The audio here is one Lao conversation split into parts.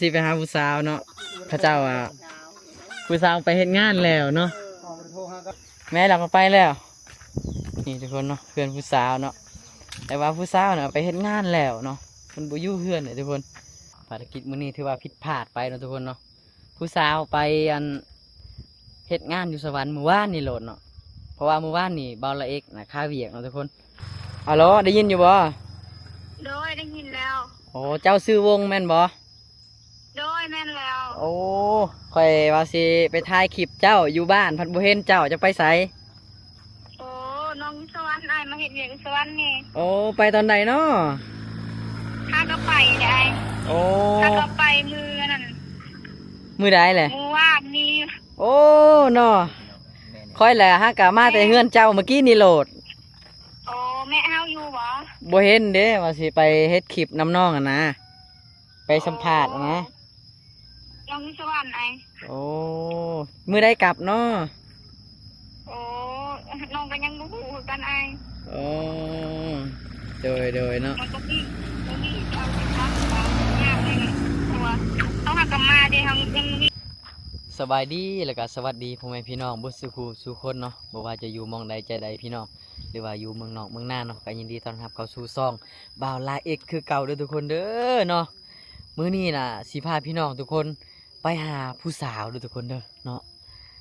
ຊິໄປຫາຜູ້ສາວເນາະ ເຂົາເຈົ້າວ່າຜູ້ສາວໄປເຮັດງານແລ້ວເນາະ ແມ່ລາວກໍໄປແລ້ວ. ນີ້ທຸກຄົນເນາະ ເພື່ອນຜູ້ສາວເນາະ ແຕ່ວ່າຜູ້ສາວນະໄປເຮັດງານແລ້ວເນາະ ເພິ່ນບໍ່ຢູ່ເຮືອນເດ້ທຸກຄົນ. ພາລະກິດມື້ນີ້ຖືວ່າຜິດພາດໄປເນາະທຸກຄົນເນາະ ຜູ້ສາວໄປອັນ ເຮັດງານຢູ່ສະຫວັນມື້ວານນີ້ໂລດເນາະ ເພາະວ່າມື້ວານນີ້ບ່າວລາເອັກນະຄາວຽກເນາະທຸກຄົນ. ອາໂລ ໄດ້ຍິນຢູ່ບໍ່? ໂດຍ ໄດ້ຍິນແລ້ວ. ໂອ້ ເຈົ້າຊື່ວົງແມ່ນບໍ່? ໂດຍ ແມ່ນແລ້ວ. ໂອ້ ຂ້ອຍວ່າຊິໄປຖ່າຍຄລິບເຈົ້າຢູ່ບ້ານ ພັດບໍ່ເຫັນເຈົ້າ ເຈົ້າໄປໃສ? ໂອ້ ນ້ອງຢູ່ສະຫວັນ ອ້າຍມາເຮັດວຽກຢູ່ສະຫວັນນີ້. ໂອ້ ໄປຕອນໃດເນາະ? ຫາກໍໄປໄດ໋. ໂອ້ ຫາກໍໄປມື້ນັ້ນ. ມື້ໃດແຫຼະ? ມື້ວານນີ້. ໂອ້ ເນາະ ຂ້ອຍແຫຼະຫາກະມາແຕ່ເຮືອນເຈົ້າມື້ກີ້ນີ້ໂລດ. ໂອ້ ແມ່ເຮົາຢູ່ບໍ່? ບໍ່ເຫັນເດ້ ວ່າຊິໄປເຮັດຄລິບນຳນ້ອງຫັ້ນນະ ໄປສຳພາດຫັ້ນນະ. ນ້ອງຢູ່ສະຫວັນອ້າຍ. ໂອ້ ມື້ໃດກັບເນາະ? ໂອ້ ນ້ອງກໍຍັງບໍ່ຮູ້ຄືກັນອ້າຍ. ໂອ້ ໂດຍ ໂດຍເນາະ. ມັນກໍມີ ບໍ່ມີເອົາໄປຖາມເຂົາຍາກເລີຍ ເພາະວ່າເຮົາຫາກໍມາເດ້ ເຮົາຍັງມີ. ສະບາຍດີ ແລ້ວກໍສະຫວັດດີພໍ່ແມ່ພີ່ນ້ອງເບິດສູ່ຄູ່ສູ່ຄົນເນາະ ບໍ່ວ່າຈະຢູ່ໝ່ອງໃດໃຈໃດພີ່ນ້ອງ ຫຼືວ່າຢູ່ເມືອງນອກເມືອງນາເນາະ ກໍຍິນດີຕ້ອນຮັບເຂົ້າສູ່ຊ່ອງບ່າວລາເອັກຄືເກົ່າເດີທຸກຄົນເດີເນາະ. ມື້ນີ້ນະ ຊິພາພີ່ນ້ອງທຸກຄົນໄປຫາຜູ້ສາວເດີທຸກຄົນເດີເນາະ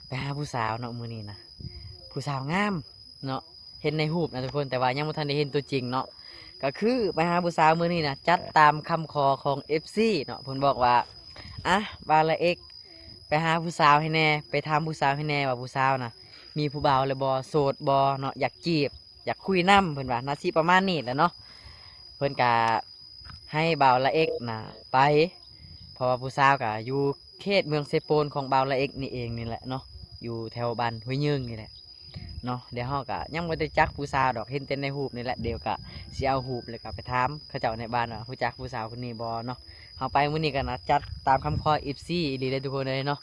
ໄປຫາຜູ້ສາວເນາະ. ມື້ນີ້ນະ ຜູ້ສາວງາມເນາະ ເຫັນໃນຮູບນະທຸກຄົນ ແຕ່ວ່າຍັງບໍ່ທັນໄດ້ເຫັນຕົວຈິງເນາະ. ກໍຄືໄປຫາຜູ້ສາວມື້ນີ້ນະ ຈັດຕາມຄຳຂໍຂອງເອັຟຊີເນາະ ເພິ່ນບອກວ່າ ອະ ບ່າວລາເອັກ ໄປຫາຜູ້ສາວໃຫ້ແດ່ ໄປຖາມຜູ້ສາວໃຫ້ແດ່ວ່າຜູ້ສາວນະ ມີຜູ້ບ່າວແລ້ວບໍ່ ໂສດບໍ່ເນາະ ຢາກຈີບ ຢາກຄຸຍນຳ ເພິ່ນວ່າ ໜ້າຊິປະມານນີ້ແຫຼະເນາະ. ເພິ່ນກະໃຫ້ບ່າວລາເອັກນະໄປ ເພາະວ່າຜູ້ສາວກະຢູ່ເຂດເມືອງເຊໂປນຂອງບ່າວລາເອັກນີ້ເອງນີ້ແຫຼະເນາະ ຢູ່ແຖວບ້ານຫ້ວຍຍືງນີ້ແຫຼະເນາະ. ດຽວເຮົາກະຍັງບໍ່ໄດ້ຈັກຜູ້ສາວດອກ ເຫັນແຕ່ໃນຮູບນີ້ແຫຼະ ດຽວກະຊິເອົາຮູບແລ້ວກະໄປຖາມເຂົາເຈົ້າໃນບ້ານວ່າຮູ້ຈັກຜູ້ສາວຄົນນີ້ບໍ່ເນາະ. ເຮົາໄປມື້ນີ້ກໍນະ ຈັດຕາມຄຳຂໍເອັຟຊີອີ່ຫຼີເລີຍທຸກຄົນເອີຍເນາະ.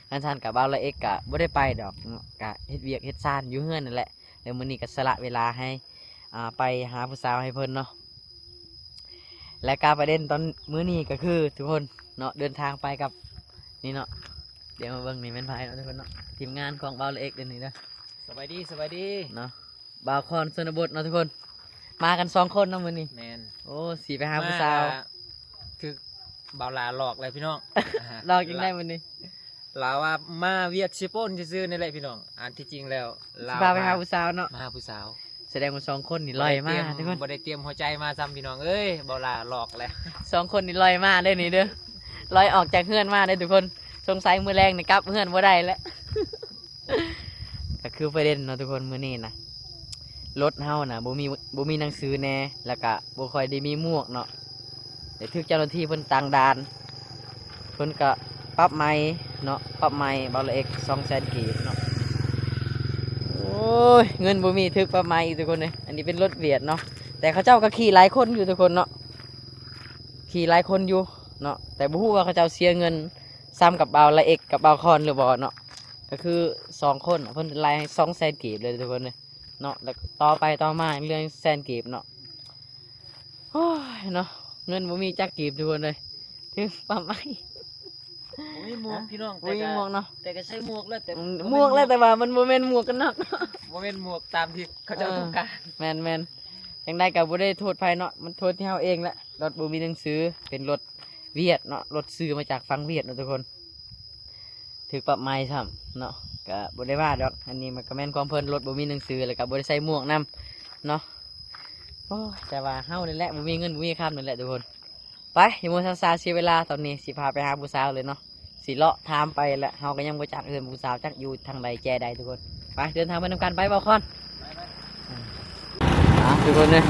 ຄັນຊັ້ນກະບ່າວລາເອັກກະບໍ່ໄດ້ໄປດອກເນາະ ກະເຮັດວຽກເຮັດຊານຢູ່ເຮືອນນັ້ນແຫຼະ. ແລ້ວມື້ນີ້ກໍສະຫຼະເວລາໃຫ້ ອ່າ ໄປຫາຜູ້ສາວໃຫ້ເພິ່ນເນາະ. ແລະກະປະເດັນຕອນມື້ນີ້ກໍຄືທຸກຄົນເນາະ ເດີນທາງໄປກັບ ນີ້ເນາະ ດຽວມາເບິ່ງ ນີ້ແມ່ນໃຜເນາະທຸກຄົນເນາະ ທີມງານຂອງບ່າວລາເອັກເດີນີ້ເດີ. ສະບາຍດີ ສະບາຍດີເນາະ ບ່າວຄອນຊົນນະບົດເນາະທຸກຄົນ ມາກັນສອງຄົນເນາະມື້ນີ້. ແມ່ນ. ໂອ້ ຊິໄປຫາຜູ້ສາວ ມາກໍຖືກບ່າວລາຫຼອກແລ້ວພີ່ນ້ອງ. ຫຼອກຈັ່ງໃດມື້ນີ້? ລາວວ່າມາວຽກຊິໂປນຊື່ໆນີ້ແຫຼະພີ່ນ້ອງ. ອັນທີ່ຈິງແລ້ວລາວຊິພາໄປຫາຜູ້ສາວເນາະ ມາຫາຜູ້ສາວ. ສະແດງວ່າສອງຄົນນີ້ລອຍມາທຸກຄົນ ບໍ່ໄດ້ຕຽມຫົວໃຈມາຊ້ຳພີ່ນ້ອງເອີຍ ບ່າວລາຫຼອກແລ້ວ. ສອງຄົນນີ້ລອຍມາເດີນີ້ເດີ ລອຍອອກຈາກເຮືອນມາເດີທຸກຄົນ. ສົງໄສມື້ແລງນີ້ກັບເຮືອນບໍ່ໄດ້ແລ້ວ. ກໍຄືປະເດັນເນາະທຸກຄົນ ມື້ນີ້ນະ ລົດເຮົານະ ບໍ່ມີ ບໍ່ມີໜັງສືແດ່ ແລ້ວກະບໍ່ຄ່ອຍໄດ້ມີໝວກເນາະ ໄດ້ຖືກເຈົ້າໜ້າທີ່ເພິ່ນຕັ້ງດ່ານ ເພິ່ນກະປັບໃໝເນາະ ປັບໃໝບ່າວລາເອັກສອງແສນກີບເນາະ. ໂອ້ຍ ເງິນບໍ່ມີ ຖືກປັບໃໝອີກທຸກຄົນເອີຍ. ອັນນີ້ເປັນລົດຫວຽດເນາະ ແຕ່ເຂົາເຈົ້າກໍຂີ່ຫຼາຍຄົນຢູ່ທຸກຄົນເນາະ ຂີ່ຫຼາຍຄົນຢູ່ເນາະ ແຕ່ບໍ່ຮູ້ວ່າເຂົາເຈົ້າເສຍເງິນ ຊ້ຳກັບບ່າວລາເອັກກັບບ່າວຄອນຫຼືບໍ່ເນາະ. ກໍຄືສອງຄົນ ເພິ່ນໄລ່ໃຫ້ສອງແສນກີບເລີຍທຸກຄົນເອີຍເນາະ ແລ້ວຕໍ່ໄປຕໍ່ມາເລື່ອງແສນກີບເນາະ. ໂອ້ຍເນາະ ເງິນບໍ່ມີຈັກກີບທຸກຄົນເອີຍ ຖືກປັບໃໝ. ບໍ່ມີໝວກພີ່ນ້ອງ ບໍ່ມີໝວກເນາະ ແຕ່ກໍໃສ່ໝວກແລ້ວ ແຕ່ ອືມ ໝວກແລ້ວ ແຕ່ວ່າມັນບໍ່ແມ່ນໝວກກັນນອກ ບໍ່ແມ່ນໝວກຕາມທີ່ເຂົາເຈົ້າ ເອີ ຕ້ອງການ. ແມ່ນໆ ຈັ່ງໃດກໍບໍ່ໄດ້ໂທດໃຜເນາະ ມັນໂທດທີ່ເຮົາເອງແຫຼະ. ລົດບໍ່ມີໜັງສື ເປັນລົດ ຫວຽດເນາະ ລົດຊື້ມາຈາກຝັ່ງຫວຽດເນາະທຸກຄົນ ຖືກປັບໃໝຊ້ຳເນາະ ກະບໍ່ໄດ້ວ່າດອກ. ອັນນີ້ມັນກະແມ່ນຄວາມເພິ່ນ ລົດບໍ່ມີໜັງສື ແລ້ວກະບໍ່ໄດ້ໃສ່ໝວກນຳເນາະ. ໂອ້ຍ ແຕ່ວ່າເຮົານີ້ແຫຼະ ບໍ່ມີເງິນບໍ່ມີຄຳນີ້ແຫຼະທຸກຄົນ. ໄປ ຢ່າມົວຊ້າເສຍເວລາ ຕອນນີ້ຊິພາໄປຫາຜູ້ສາວເລີຍເນາະ ຊິເລາະຖາມໄປແຫຼະ. ເຮົາກໍຍັງບໍ່ຈັກເຮືອນຜູ້ສາວ ຈັກຢູ່ທາງໃດແຈໃດທຸກຄົນ. ໄປ ເດີນທາງໄປນຳກັນ ໄປ ບ່າວຄອນ. ອ່າ ທຸກຄົນເອີຍ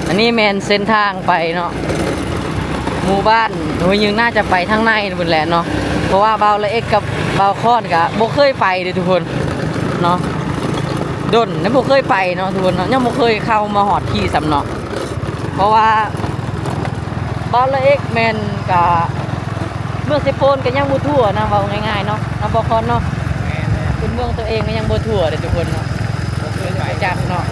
ອັນນີ້ແມ່ນເສັ້ນທາງໄປເນາະ ໝູ່ບ້ານຫ້ວຍຍືງ ໜ້າຈະໄປທາງໃນພຸ້ນແຫຼະເນາະ ເພາະວ່າບ່າວລາເອັກກັບບ່າວຄອນກະບໍ່ເຄີຍໄປເດ້ທຸກຄົນເນາະ ດົນແລ້ວບໍ່ເຄີຍໄປເນາະທຸກຄົນເນາະ ຍັງບໍ່ເຄີຍເຂົ້າມາຮອດທີ່ຊ້ຳເນາະ ເພາະວ່າບ່າວລາເອັກແມ່ນກະ ເມືອງເຊໂປນກໍຍັງບໍ່ທົ່ວນະ ເວົ້າງ່າຍໆເນາະ ນຳບ່າວຄອນເນາະ. ແມ່ນໆ ເປັນເມືອງຕົວເອງກໍຍັງບໍ່ທົ່ວເດ້ທຸກຄົນເນາະ ບໍ່ເຄີຍໄປ ບໍ່ຮູ້ຈັກເນາະ.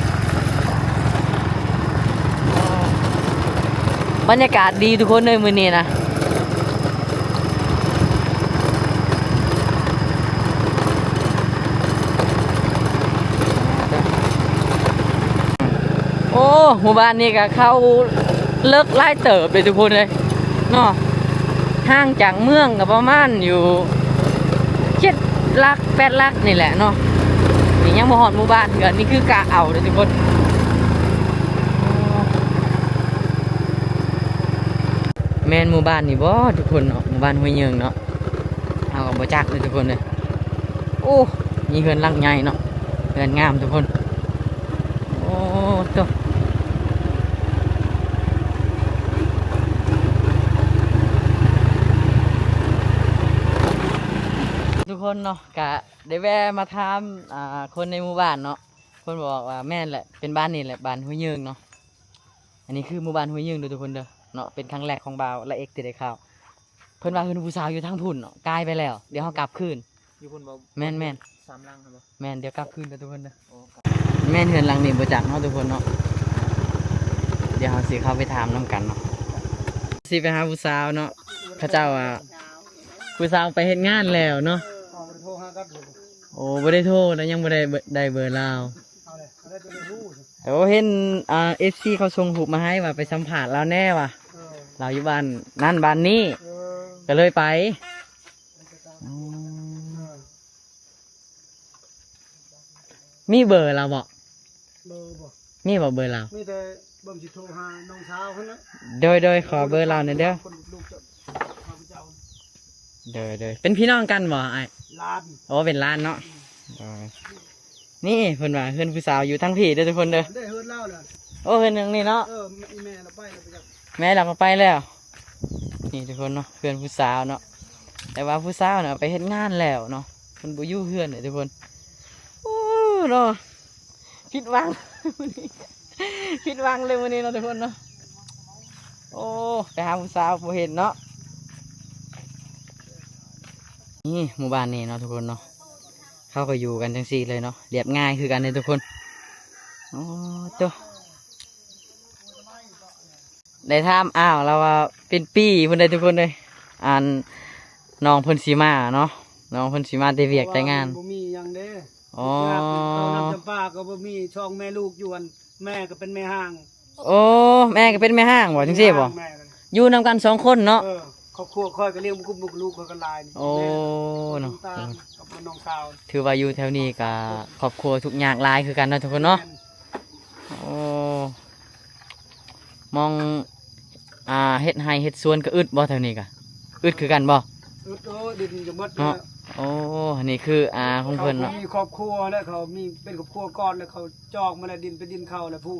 ບັນຍາກາດດີທຸກຄົນເອີຍ ມື້ນີ້ນະ ໂອ້ ໝູ່ບ້ານນີ້ກໍເຂົ້າເລິກຫຼາຍເຕີບເດ້ທຸກຄົນເອີຍເນາະ, ຫ່າງຈາກເມືອງກໍປະມານຢູ່ເຈັດຫຼັກແປດຫຼັກນີ້ແຫຼະເນາະ. ນີ້ຍັງບໍ່ຮອດໝູ່ບ້ານເທື່ອ, ນີ້ຄືກະເອົາເດ້ທຸກຄົນ. ແມ່ນໝູ່ບ້ານນີ້ບໍ່ທຸກຄົນເນາະ, ໝູ່ບ້ານຫ້ວຍເຍິງເນາະ? ເຮົາກໍບໍ່ຈັກເດ້ທຸກຄົນເອີຍ. ໂອ້ ມີເຮືອນຫຼັງໃຫຍ່ເນາະ, ເຮືອນງາມທຸກຄົນ. ໂອ້ ໂຕ ທຸກຄົນເນາະ, ກະໄດ້ແວ່ມາຖາມ ອ່າ ຄົນໃນໝູ່ບ້ານເນາະ, ເພິ່ນບອກວ່າແມ່ນແຫຼະ ເປັນບ້ານນີ້ແຫຼະ ບ້ານຫ້ວຍເຍິງເນາະ. ອັນນີ້ຄືໝູ່ບ້ານຫ້ວຍເຍິງເດີທຸກຄົນເດີເນາະ, ເປັນຄັ້ງແລກຂອງບ່າວລະເອກທີ່ໄດ້ເຂົ້າ. ເພິ່ນວ່າເຮືອນຜູ້ສາວຢູ່ທາງພຸ້ນເນາະ, ກາຍໄປແລ້ວ, ດຽວເຮົາກັບຄືນ. ຢູ່ພຸ້ນບໍ່? ແມ່ນໆ ສາມຫຼັງຫັ້ນບໍ່? ແມ່ນ, ດຽວກັບຄືນເດີທຸກຄົນເດີ. ໂອ້ ແມ່ນເຮືອນຫຼັງນີ້ບໍ່ຈັກເນາະທຸກຄົນເນາະ, ດຽວເຮົາຊິເຂົ້າໄປຖາມນຳກັນເນາະ, ຊິໄປຫາຜູ້ສາວເນາະ. ເຂົາເຈົ້າວ່າຜູ້ສາວໄປເຮັດງານແລ້ວເນາະ. ໂອ້ ບໍ່ໄດ້ໂທ ແລ້ວຍັງບໍ່ໄດ້ເບີ ໄດ້ເບີລາວ. ໂອ້ ເຫັນ ອ່າ ເອັຟຊີ ເຂົາສົ່ງຮູບມາໃຫ້ວ່າໄປສຳພາດລາວແດ່ວ່າ ເອີ ລາວຢູ່ບ້ານນັ້ນບ້ານນີ້ ເອີ ກໍເລີຍໄປ. ອືມ ເອີ ມີເບີລາວບໍ່? ເບີບໍ່? ມີບໍ່ເບີລາວ? ມີແຕ່ເບິ່ງຊິໂທຫານ້ອງສາວຫັ້ນແຫຼະ. ໂດຍໆ ຂໍເບີລາວແດ່ເດີ. ໂດຍໆ ເປັນພີ່ນ້ອງກັນບໍ່ອ້າຍ? ຫຼານ. ໂອ້ ເປັນຫຼານເນາະ. ອືມ ໂດຍ. ນີ້ເພິ່ນວ່າເຮືອນຜູ້ສາວຢູ່ທາງພີ້ເດີທຸກຄົນເດີ. ເດີ ເຮືອນລາວນະ. ໂອ້ ເຮືອນຫຼັງນີ້ເນາະ. ເອີ ອີ່ແມ່ລາວໄປແລ້ວ ໄປຈັກ ແມ່ລາວກໍໄປແລ້ວ. ນີ້ທຸກຄົນເນາະ ເຮືອນຜູ້ສາວເນາະ, ແຕ່ວ່າຜູ້ສາວນະໄປເຮັດງານແລ້ວເນາະ, ເພິ່ນບໍ່ຢູ່ເຮືອນເດ້ທຸກຄົນ. ໂອ້ ເນາະ ຜິດຫວັງມື້ນີ້ ຜິດຫວັງເລີຍມື້ນີ້ເນາະທຸກຄົນເນາະ. ໂອ້ ໄປຫາຜູ້ສາວບໍ່ເຫັນເນາະ. ນີ້ໝູ່ບ້ານນີ້ເນາະທຸກຄົນເນາະ, ເຂົາກໍຢູ່ກັນຈັ່ງຊີ້ເລີຍເນາະ, ລຽບງ່າຍຄືກັນເດ້ທຸກຄົນ. ໂອ້ ໂຕ ໄດ້ຖາມອ້າວລາວວ່າເປັນປີພຸ້ນເດ້ທຸກຄົນເອີຍ, ອັນ ນ້ອງເພິ່ນຊິມາເນາະ, ນ້ອງເພິ່ນຊິມາແຕ່ວຽກແຕ່ງານ. ບໍ່ມີຫຍັງເດ້. ອໍ ເຂົ້ານ້ຳຈຳປາກໍບໍ່ມີ, ສອງແມ່ລູກຢູ່ ອັນ ແມ່ກໍເປັນແມ່ຮ້າງ. ໂອ້ ແມ່ກໍເປັນແມ່ຮ້າງບໍ່? ຈັ່ງຊີ້ບໍ່? ແມ່ກໍ ຢູ່ນຳກັນສອງຄົນເນາະ. ເອີ ຄອບຄົວຂ້ອຍກໍລ້ຽງບໍ່ກຸ້ມລູກ ລູກຂ້ອຍກໍຫຼາຍ. ໂອ້ ແມ່ ເນາະ ນ້ອງຕານກັບນ້ອງສາວ. ຖືວ່າຢູ່ແຖວນີ້ກໍຄອບຄົວທຸກຍາກຫຼາຍຄືກັນເນາະທຸກຄົນເນາະ. ແມ່ນ. ໂອ້ ມອງ ອ່າ ເຮັດໄຮ່ເຮັດສວນກໍອຶດບໍ່ແຖວນີ້ກະ? ອຶດຄືກັນບໍ່? ອຶດ ໂອ້ ດິນຈະໝົດເນາະ. ແລ້ວ ໂອ້ ອັນນີ້ຄື ອ່າ ຂອງເພິ່ນເນາະ. ເຂົາມີຄອບຄົວແລ້ວ ເຂົາມີເປັນຄອບຄົວກ່ອນ ແລ້ວເຂົາຈອງມາແລ້ວ ດິນເປັນດິນເຂົາ ແລ້ວຜູ້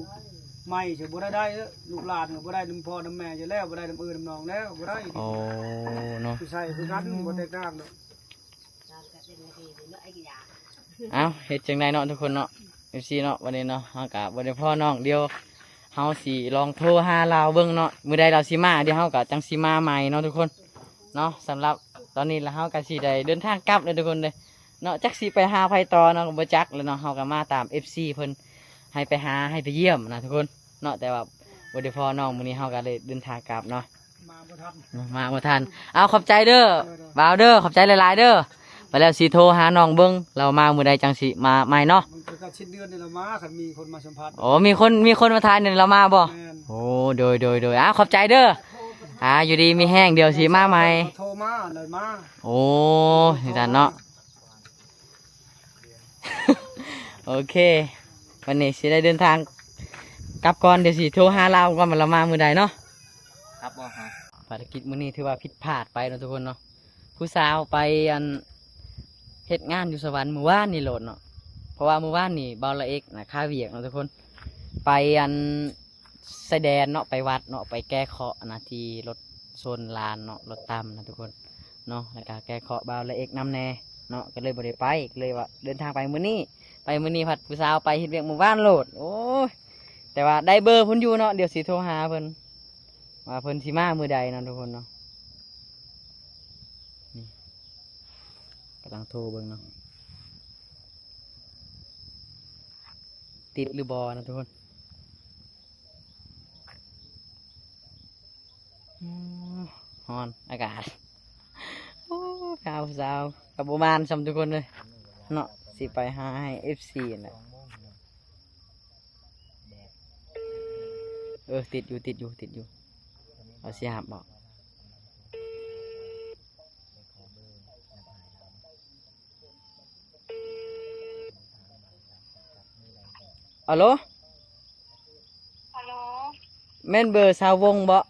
ໃໝ່ຊິບໍ່ໄດ້ໄດ້ ລູກຫຼານກໍບໍ່ໄດ້ນຳພໍ່ນຳແມ່ຢູ່ແລ້ວ ບໍ່ໄດ້ນຳເອື້ອນຳນ້ອງແລ້ວ ບໍ່ໄດ້. ໂອ້ ເນາະ ຜູ້ຊາຍຄືກັນ ບໍ່ແຕກຕ່າງດອກ. ເອົ້າ ເຮັດຈັ່ງໃດເນາະທຸກຄົນເນາະ ເອັຟຊີ ເນາະ. ວັນນີ້ເນາະ ເຮົາກະບໍ່ໄດ້ພໍ້ນ້ອງ, ດຽວເຮົາຊິລອງໂທຫາລາວເບິ່ງເນາະ, ມື້ໃດລາວຊິມາ ດຽວເຮົາກະຈັ່ງຊິມາໃໝ່ເນາະທຸກຄົນເນາະ. ສຳລັບຕອນນີ້ລະ ເຮົາກະຊິໄດ້ເດີນທາງກັບເດີທຸກຄົນເດີເນາະ, ຈັກຊິໄປຫາໃຜຕໍ່ເນາະ ກໍບໍ່ຈັກແລ້ວເນາະ. ເຮົາກະມາຕາມ ເອັຟຊີ ເພິ່ນໃຫ້ໄປຫາ ໃຫ້ໄປຢ້ຽມນະທຸກຄົນເນາະ, ແຕ່ວ່າບໍ່ໄດ້ພໍ້ນ້ອງ ມື້ນີ້ເຮົາກະເລີຍເດີນທາງກັບເນາະ. ມາບໍ່ທັນ ມາບໍ່ທັນ. ເອົາ ຂອບໃຈເດີ ເອີ ເດີ ບ່າວເດີ ຂອບໃຈຫຼາຍໆເດີ. ໄປແລ້ວຊິໂທຫານ້ອງເບິ່ງ ລາວມາມື້ໃດຈັ່ງຊິມາໃໝ່ເນາະ. ມັນກໍສິ້ນເດືອນນີ້ລະມາ ຄັນມີຄົນມາສຳພາດ. ໂອ້ ມີຄົນ ມີຄົນມາຖ່າຍນີ້ລາວມາບໍ່? ແມ່ນ. ໂອ້ ໂດຍໆໆ. ເອົາ ຂອບໃຈເດີ. ອ່າ ຢູ່ດີມີແຮງ ດຽວຊິມາໃໝ່. ໂທມາ ແລ້ວມາ. ໂອ້ ຈັ່ງຊັ້ນເນາະ. ໂອເຄ ວັນນີ້ຊິໄດ້ເດີນທາງກັບກ່ອນ, ດຽວຊິໂທຫາລາວກ່ອນວ່າລາວມາມື້ໃດເນາະ. ຄັບບໍ່ຮະ? ພາລະກິດມື້ນີ້ຖືວ່າຜິດພາດໄປເນາະທຸກຄົນເນາະ. ຜູ້ສາວໄປ ອັນ ເຮັດງານຢູ່ສະຫວັນມື້ວານນີ້ໂລດເນາະ, ເພາະວ່າມື້ວານນີ້ບ່າວລະເອກນະຄາວຽກເນາະທຸກຄົນ, ໄປ ອັນ ຊາຍແດນເນາະ, ໄປວັດເນາະ, ໄປແກ້ເຄາະນະ ທີ່ລົດຊົນຫຼານເນາະ, ລົດຕຳນະທຸກຄົນເນາະ, ແລ້ວກະແກ້ເຄາະບ່າວລະເອກນຳແດ່ເນາະ, ກໍເລີຍບໍ່ໄດ້ໄປ, ກໍເລີຍວ່າເດີນທາງໄປມື້ນີ້. ໄປມື້ນີ້ພັດຜູ້ສາວໄປເຮັດວຽກມື້ວານໂລດ. ໂອ້ຍ ແຕ່ວ່າໄດ້ເບີເພິ່ນຢູ່ເນາະ, ດຽວຊິໂທຫາເພິ່ນ ວ່າເພິ່ນຊິມາມື້ໃດເນາະທຸກຄົນເນາະ. ນີ້ ກຳລັງໂທເບິ່ງເນາະ ຕິດຫຼືບໍ່ເນາະທຸກຄົນ. ອືມ ຮ້ອນອາກາດ. ໂອ້ ຂາວສາວກໍບໍ່ມານຊ້ຳທຸກຄົນເລີຍເນາະ, ຊິໄປຫາໃຫ້ເອັຟຊີຫັ້ນແຫຼະ. ເອີ ຕິດຢູ່ ຕິດຢູ່ ຕິດຢູ່. ເອົາ ຊິຮັບບໍ່? ອາໂຫຼ? ອາໂຫຼ? ແມ່ນເບີສາວວົງບໍ່?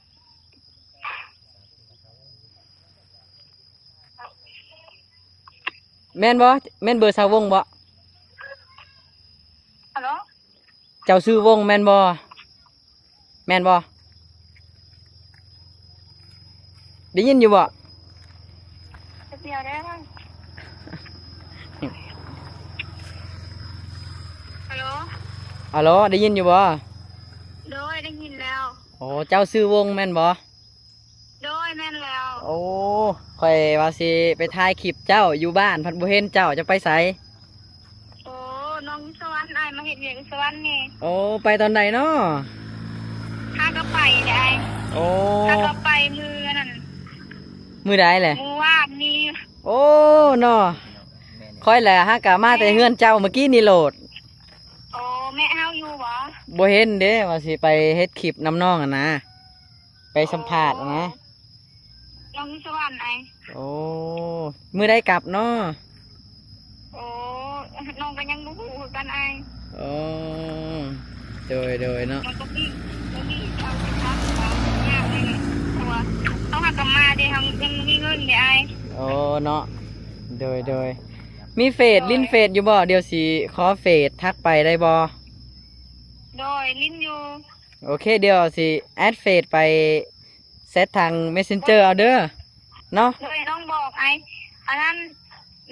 ແມ່ນບໍ່? ແມ່ນເບີສາວວົງບໍ່? ອາໂຫຼ? ເຈົ້າຊື່ວົງແມ່ນບໍ່? ແມ່ນບໍ່? ໄດ້ຍິນຢູ່ບໍ່? ອາໂຫຼ? ອາໂຫຼ? ໄດ້ຍິນຢູ່ບໍ່? ໂດຍ ໄດ້ຍິນແລ້ວ. ໂອ້ ເຈົ້າຊື່ວົງແມ່ນບໍ່? ໂດຍ ແມ່ນແລ້ວ. ໂອ້ ຂ້ອຍວ່າຊິໄປຖ່າຍຄລິບເຈົ້າຢູ່ບ້ານ ພັດບໍ່ເຫັນເຈົ້າ ເຈົ້າໄປໃສ? ໂອ້ ນ້ອງຢູ່ສະຫວັນ ອ້າຍມາເຮັດວຽກຢູ່ສະຫວັນນີ້. ໂອ້ ໄປຕອນໃດເນາະ? ຫາກໍໄປໄດ໋. ໂອ້ ຫາກໍໄປມື້ນັ້ນ. ມື້ໃດແຫຼະ? ມື້ວານນີ້. ໂອ້ ເນາະ ຂ້ອຍແຫຼະຫາກະມາແຕ່ເຮືອນເຈົ້າມື້ກີ້ນີ້ໂລດ. ໂອ້ ແມ່ເຮົາຢູ່ບໍ່? ບໍ່ເຫັນເດ້ ວ່າຊິໄປເຮັດຄລິບນຳນ້ອງຫັ້ນນະ. ໄປສຳພາດນະ. ນ້ອງຢູ່ສະຫວັນອ້າຍ. ໂອ້ ມື້ໃດກັບເນາະ? ໂອ້ ນ້ອງກໍຍັງບໍ່ຮູ້ຄືກັນອ້າຍ. ໂອ້ ໂດຍ ໂດຍເນາະ. ມັນກໍມີ ມັນມີເອົາໄປທຳ ຍາກເລີຍ ເພາະວ່າເຮົາຫາກໍມາເດ້ ເຮົາຍັງບໍ່ມີເງິນເດ້ອ້າຍ. ໂອ້ ເນາະ ໂດຍ ໂດຍ. ມີເຟສ ຫຼິ້ນເຟສຢູ່ບໍ່? ດຽວຊິຂໍເຟສ ທັກໄປໄດ້ບໍ່? ໂດຍ ຫຼິ້ນຢູ່. ໂອເຄ ດຽວຊິແອັດເຟສໄປແຊັດທາງເມສເຊັນເຈີເອົາເດີເນາະ. ໂດຍ ນ້ອງບອກໄອ້ ອັນນັ້ນ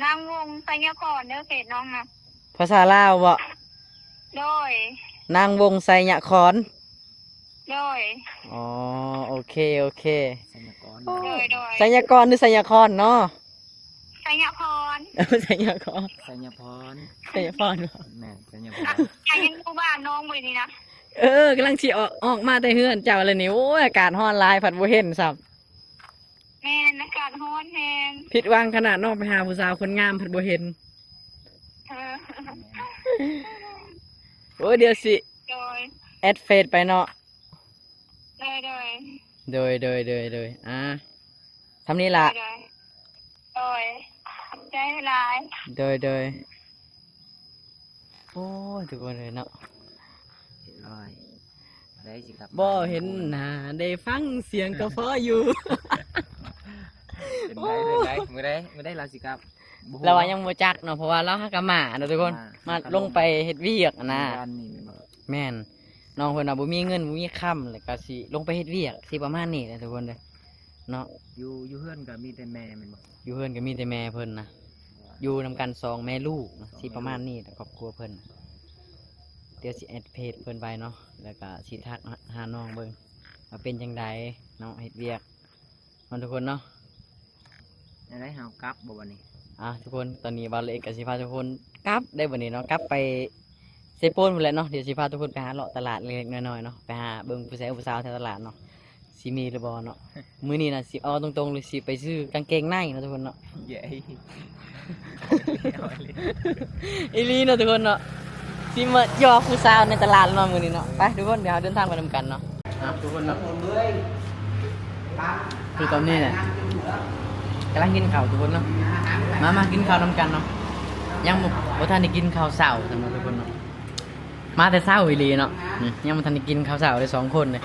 ນາງວົງໄຊຍະຄອນເດີ ເຟສນ້ອງນະ. ພາສາລາວບໍ? ໂດຍ ນາງວົງໄຊຍະຄອນ. ໂດຍ ອໍ ໂອເຄ ໂອເຄ. ໄຊຍະກອນ. ໂອ້ ໂດຍ ໂດຍ. ໄຊຍະກອນ ຫຼື ໄຊຍະຄອນເນາະ? ໄຊຍະພອນ. ເອີ ໄຊຍະຄອນ ໄຊຍະພອນ ໄຊຍະພອນ. ແມ່ນ ໄຊຍະພອນ. ອ່ະ ຍັງຢູ່ບ້ານນ້ອງຢູ່ນີ້ນະ. ເອີ ກຳລັງຊິອອກ ອອກມາແຕ່ເຮືອນເຈົ້າແລ້ວນີ້. ໂອ້ຍ ອາກາດຮ້ອນຫຼາຍ ພັດບໍ່ເຫັນຊ້ຳ. ແມ່ນ ອາກາດຮ້ອນແຮງ. ຜິດຫວັງຂະໜາດ ນ້ອງໄປຫາຜູ້ສາວຄົນງາມ ພັດບໍ່ເຫັນ. ເອີ ໂອ້ຍ ດຽວຊິ ໂດຍ ແອັດເຟສໄປເນາະ. ໂດຍ ໂດຍ ໂດຍ ໂດຍ ໂດຍ ໂດຍ. ອ່າ ສ່ຳນີ້ລະ. ໂດຍ ໂດຍ ໂດຍ ຂອບໃຈຫຼາຍ. ໂດຍ ໂດຍ. ໂອ້ຍ ທຸກຄົນເອີຍເນາະ ເອີຍ ບໍ່ເຫັນໜ້າ ໄດ້ຟັງສຽງກໍພໍຢູ່. ເປັນໄດ້ ເປັນໄດ້ ມື້ໃດ ມື້ໃດລາວຊິກັບ? ບໍ່ຮູ້ ລາວວ່າຍັງບໍ່ຈັກເນາະ ເພາະວ່າລາວຫາກະມາເນາະທຸກຄົນ ມາ ມາລົງໄປເຮັດວຽກຫັ້ນນະ. ແມ່ນ ນ້ອງເພິ່ນວ່າບໍ່ມີເງິນ ບໍ່ມີຄຳ ແລ້ວກໍຊິລົງໄປເຮັດວຽກ ຊິປະມານນີ້ແຫຼະທຸກຄົນເດີເນາະ. ຢູ່ ຢູ່ເຮືອນກໍມີແຕ່ແມ່ແມ່ນບໍ່? ຢູ່ເຮືອນກໍມີແຕ່ແມ່ເພິ່ນນະ ຢູ່ນຳກັນສອງແມ່ລູກນະ ຊິປະມານນີ້ແຫຼະຄອບຄົວເພິ່ນ. ດຽວຊິແອັດເຟສເພິ່ນໄປເນາະ ແລ້ວກໍຊິທັກຫາ ຫານ້ອງເບິ່ງວ່າເປັນຈັ່ງໃດເນາະ ເຮັດວຽກ ເນາະທຸກຄົນເນາະ. ແນວໃດ ເຮົາກັບບໍ່ບັດນີ້? ອ່າ ທຸກຄົນ ຕອນນີ້ບ່າວລາເອັກກໍຊິພາທຸກຄົນກັບໄດ້ບັດນີ້ເນາະ ກັບໄປເຊໂປນພຸ້ນແຫຼະເນາະ. ດຽວຊິພາທຸກຄົນໄປຫາເລາະຕະຫຼາດເລັກໆນ້ອຍໆເນາະ ໄປຫາເບິ່ງຜູ້ຊາຍຜູ້ສາວແຖວຕະຫຼາດເນາະ ຊິມີຫຼືບໍ່ເນາະ. ມື້ນີ້ນະ ຊິເວົ້າຕົງໆເລີຍ ຊິໄປຊື້ກາງເກງໃນເນາະທຸກຄົນເນາະ. ເຢ້ ອີ່ຫຼີເນາະທຸກຄົນເນາະ ຊິມາຢອກຜູ້ສາວໃນຕະຫຼາດເນາະມື້ນີ້ເນາະ. ໄປທຸກຄົນ ດຽວເຮົາເດີນທາງໄປນຳກັນເນາະ. ເອົາ ທຸກຄົນເນາະ ຄືຕອນນີ້ແຫຼະ ກຳລັງກິນເຂົ້າທຸກຄົນເນາະ. ມາ ມາກິນເຂົ້ານຳກັນເນາະ. ຍັງບໍ່ ບໍ່ທັນໄດ້ກິນເຂົ້າເຊົ້າຊັ້ນເນາະທຸກຄົນເນາະ. ມາແຕ່ເຊົ້າອີ່ຫຼີເນາະ. ອືມ ຍັງບໍ່ທັນໄດ້ກິນເຂົ້າເຊົ້າເລີຍສອງຄົນເລີຍ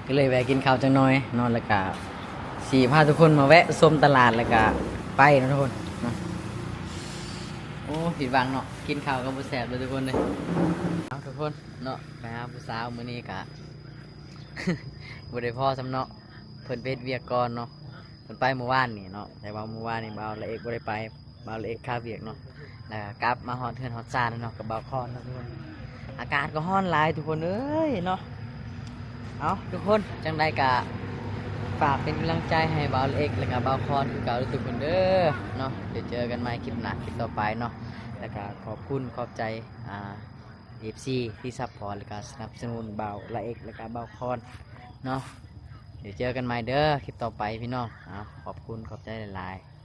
ກໍເລີຍແວະກິນເຂົ້າຈັກໜ່ອຍເນາະ ແລ້ວກະຊິພາທຸກຄົນມາແວະຊົມຕະຫຼາດ ແລ້ວກະໄປເນາະທຸກຄົນເນາະ. ໂອ້ ຜິດຫວັງເນາະ ກິນເຂົ້າກໍບໍ່ແຊບເລີຍທຸກຄົນເລີຍ. ເອົາທຸກຄົນເນາະ ໄປຫາຜູ້ສາວມື້ນີ້ກະ ບໍ່ໄດ້ພໍ້ຊ້ຳເນາະ ເພິ່ນໄປເຮັດວຽກກ່ອນເນາະ. ເພິ່ນໄປມື້ວານນີ້ເນາະ ແຕ່ວ່າມື້ວານນີ້ບ່າວລາເອັກບໍ່ໄດ້ໄປ ບ່າວລາເອັກຄາວຽກເນາະ ແລ້ວກໍກັບມາຮອດເຮືອນຮອດຊານເນາະ ກັບບ່າວຄອນເນາະທຸກຄົນ. ອາກາດກໍຮ້ອນຫຼາຍທຸກຄົນເອີຍເນາະ. ເອົາ ທຸກຄົນ ຈັ່ງໃດກໍຝາກເປັນກຳລັງໃຈໃຫ້ບ່າວລາເອັກ ແລ້ວກໍບ່າວຄອນຄືເກົ່າເດີທຸກຄົນເດີເນາະ. ດຽວເຈີກັນໃໝ່ຄລິບໜ້າ ຄລິບຕໍ່ໄປເນາະ ແລ້ວກໍຂອບຄຸນຂອບໃຈ ອ່າ ເອັຟຊີ ທີ່ຊັບພອດ ແລ້ວກໍສະໜັບສະໜູນບ່າວລາເອັກ ແລ້ວກໍບ່າວຄອນເນາະ. ດຽວເຈີກັນໃໝ່ເດີ ຄລິບຕໍ່ໄປພີ່ນ້ອງ. ເອົາ ຂອບຄຸນຂອບໃຈຫຼາຍໆ.